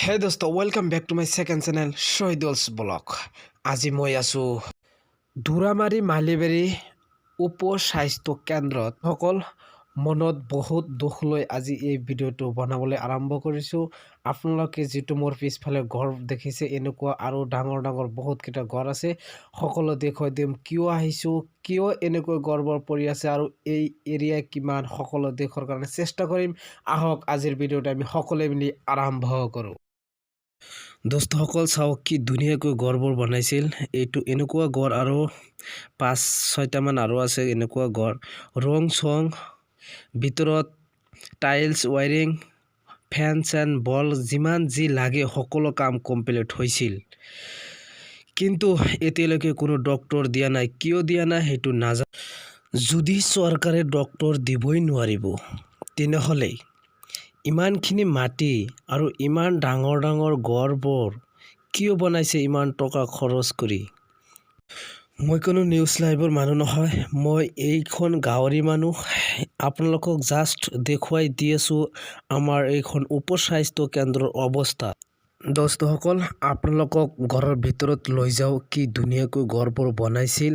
হে দোস্ত, welcome back to my second channel Shahidul's Vlog। আজি মই আছোঁ দুৰামাৰী মালিবাৰী উপ স্বাস্থ্য কেন্দ্ৰত। সকল মনত বহুত দুখ লৈ আজি এই ভিডিঅ'টো বনাবলৈ আৰম্ভ কৰিছোঁ। আপোনালোকে যিটো মোৰ পিছফালে ঘৰ দেখিছে, এনেকুৱা আৰু ডাঙৰ ডাঙৰ বহুতকেইটা ঘৰ আছে। সকলো দেখুৱাই দিম, কিয় আহিছোঁ, কিয় এনেকৈ ঘৰবোৰ পৰি আছে আৰু এই এৰিয়া কিমান, সকলো দেখুৱাৰ কাৰণে চেষ্টা কৰিম। আহক, আজিৰ ভিডিঅ'টো আমি সকলোৱে মিলি আৰম্ভ কৰোঁ। দোস্তসকল, চাওক কি ধুনীয়াকৈ ঘৰবোৰ বনাইছিল। এইটো এনেকুৱা ঘৰ আৰু পাঁচ ছয়টামান আৰু আছে এনেকুৱা ঘৰ। ৰং চং, ভিতৰত টাইলছ, ৱাইৰিং, ফেন চেন, বল, যিমান যি লাগে সকলো কাম কমপ্লিট হৈছিল। কিন্তু এতিয়ালৈকে কোনো ডক্তৰ দিয়া নাই। কিয় দিয়া নাই সেইটো নাজানো। যদি চৰকাৰে ডক্তৰ দিবই নোৱাৰিব, তেনেহ'লে ইমানখিনি মাটি আৰু ইমান ডাঙৰ ডাঙৰ ঘৰবোৰ কিয় বনাইছে ইমান টকা খৰচ কৰি? মই কোনো নিউজ লাইভৰ মানুহ নহয়, মই এইখন গাঁৱৰে মানুহ। আপোনালোকক জাষ্ট দেখুৱাই দি আছোঁ আমাৰ এইখন উপ স্বাস্থ্য কেন্দ্ৰৰ অৱস্থা। দোস্তসকল, আপোনালোকক ঘৰৰ ভিতৰত লৈ যাওঁ, কি ধুনীয়াকৈ ঘৰবোৰ বনাইছিল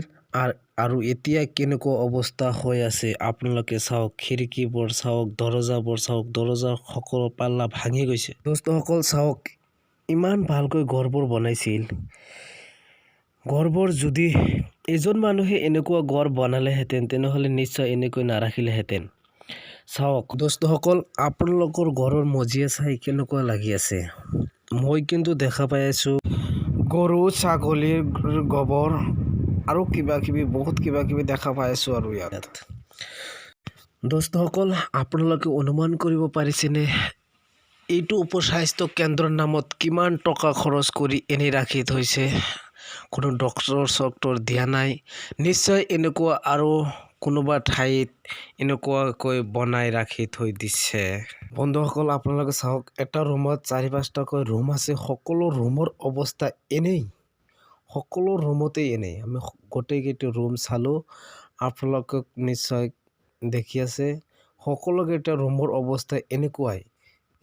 আৰু এতিয়া কেনেকুৱা অৱস্থা হৈ আছে আপোনালোকে চাওক। খিৰিকীবোৰ চাওক, দৰজাবোৰ চাওক, দৰজাৰ সকলো পাল্লা ভাঙি গৈছে। দোস্তসকল, চাওক, ইমান ভালকৈ ঘৰবোৰ বনাইছিল। ঘৰবোৰ যদি এজন মানুহে এনেকুৱা ঘৰ বনালেহেঁতেন, তেনেহ'লে নিশ্চয় এনেকৈ নাৰাখিলেহেঁতেন। চাওক দোস্তসকল, আপোনালোকৰ ঘৰৰ মজিয়া চাই কেনেকুৱা লাগি আছে? মই কিন্তু দেখা পাই আছোঁ গৰু ছাগলীৰ গোবৰ আৰু কিবা কিবি, বহুত কিবা কিবি দেখা পাই আছোঁ আৰু ইয়াত। দোস্তসকল, আপোনালোকে অনুমান কৰিব পাৰিছেনে এইটো উপস্বাস্থ্য কেন্দ্ৰৰ নামত কিমান টকা খৰচ কৰি এনেই ৰাখি থৈছে? কোনো ডক্তৰ চক্তৰ দিয়া নাই। নিশ্চয় এনেকুৱা আৰু কোনোবা ঠাইত এনেকুৱাকৈ বনাই ৰাখি থৈ দিছে। বন্ধুসকল, আপোনালোকে চাওক, এটা ৰুমত চাৰি পাঁচটাকৈ ৰুম আছে। সকলো ৰুমৰ অৱস্থা এনেই, সকলো ৰুমতেই এনেই। আমি গোটেইকেইটো ৰুম চালোঁ, আপোনালোকক নিশ্চয় দেখি আছে, সকলোকেইটা ৰুমৰ অৱস্থা এনেকুৱাই।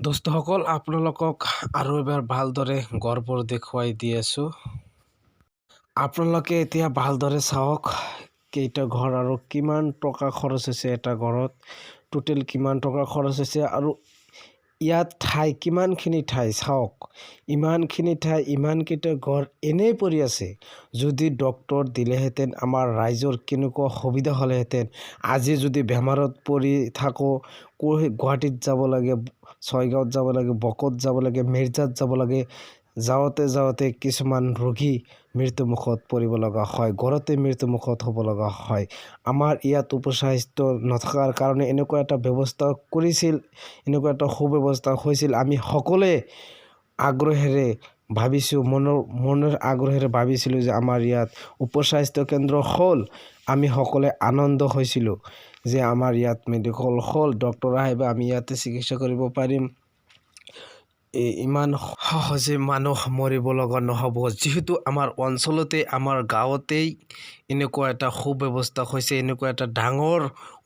দোস্তসকল, আপোনালোকক আৰু এবাৰ ভালদৰে ঘৰবোৰ দেখুৱাই দি আছোঁ। আপোনালোকে এতিয়া ভালদৰে চাওক, কেইটা ঘৰ আৰু কিমান টকা খৰচ হৈছে, এটা ঘৰত টোটেল কিমান টকা খৰচ হৈছে আৰু ইয়াত ঠাই কিমানখিনি ঠাই চাওক। ইমানখিনি ঠাই, ইমানকেইটা ঘৰ এনেই পৰি আছে। যদি ডক্তৰ দিলেহেঁতেন, আমাৰ ৰাইজৰ কেনেকুৱা সুবিধা হ'লেহেঁতেন। আজি যদি বেমাৰত পৰি থাকোঁ, গুৱাহাটীত যাব লাগে, ছয়গাঁৱত যাব লাগে, বকোত যাব লাগে, মিৰ্জাত যাব লাগে। যাওঁতে যাওঁতে কিছুমান ৰোগী মৃত্যুমুখত পৰিব লগা হয়, ঘৰতে মৃত্যুমুখত হ'ব লগা হয়। আমাৰ ইয়াত উপস্বাস্থ্য নথকাৰ কাৰণে এনেকুৱা এটা ব্যৱস্থা কৰিছিল, এনেকুৱা এটা সুব্যৱস্থা হৈছিল। আমি সকলোৱে আগ্ৰহেৰে ভাবিছোঁ, মনৰ আগ্ৰহেৰে ভাবিছিলোঁ যে আমাৰ ইয়াত উপস্বাস্থ্য কেন্দ্ৰ হ'ল। আমি সকলোৱে আনন্দ হৈছিলোঁ যে আমাৰ ইয়াত মেডিকেল হ'ল, ডক্তৰ আহিব, আমি ইয়াতে চিকিৎসা কৰিব পাৰিম, এই ইমান সহজে মানুহ মৰিব লগা নহ'ব। যিহেতু আমাৰ অঞ্চলতে, আমাৰ গাঁৱতেই এনেকুৱা এটা সুব্যৱস্থা হৈছে, এনেকুৱা এটা ডাঙৰ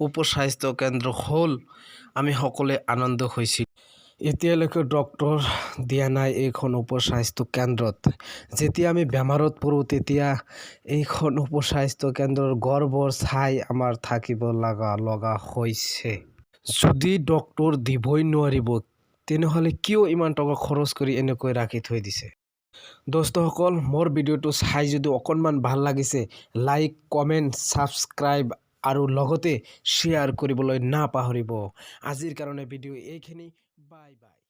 উপস্বাস্থ্য কেন্দ্ৰ হ'ল, আমি সকলোৱে আনন্দ হৈছিল। এতিয়ালৈকে ডক্তৰ দিয়া নাই এইখন উপস্বাস্থ্য কেন্দ্ৰত। যেতিয়া আমি বেমাৰত পৰোঁ, তেতিয়া এইখন উপস্বাস্থ্য কেন্দ্ৰৰ ঘৰবোৰ চাই আমাৰ থাকিব লগা লগা হৈছে। যদি ডক্তৰ দিবই নোৱাৰিব, তেনেহ'লে কিয় ইমান টকা খৰচ কৰি এনেকৈ ৰাখি থৈ দিছে? দোস্তসকল, মোৰ ভিডিঅ'টো চাই যদি অকণমান ভাল লাগিছে, লাইক, কমেণ্ট, ছাবস্ক্ৰাইব আৰু লগতে শ্বেয়াৰ কৰিবলৈ নাপাহৰিব। আজিৰ কাৰণে ভিডিঅ' এইখিনি। Bye bye.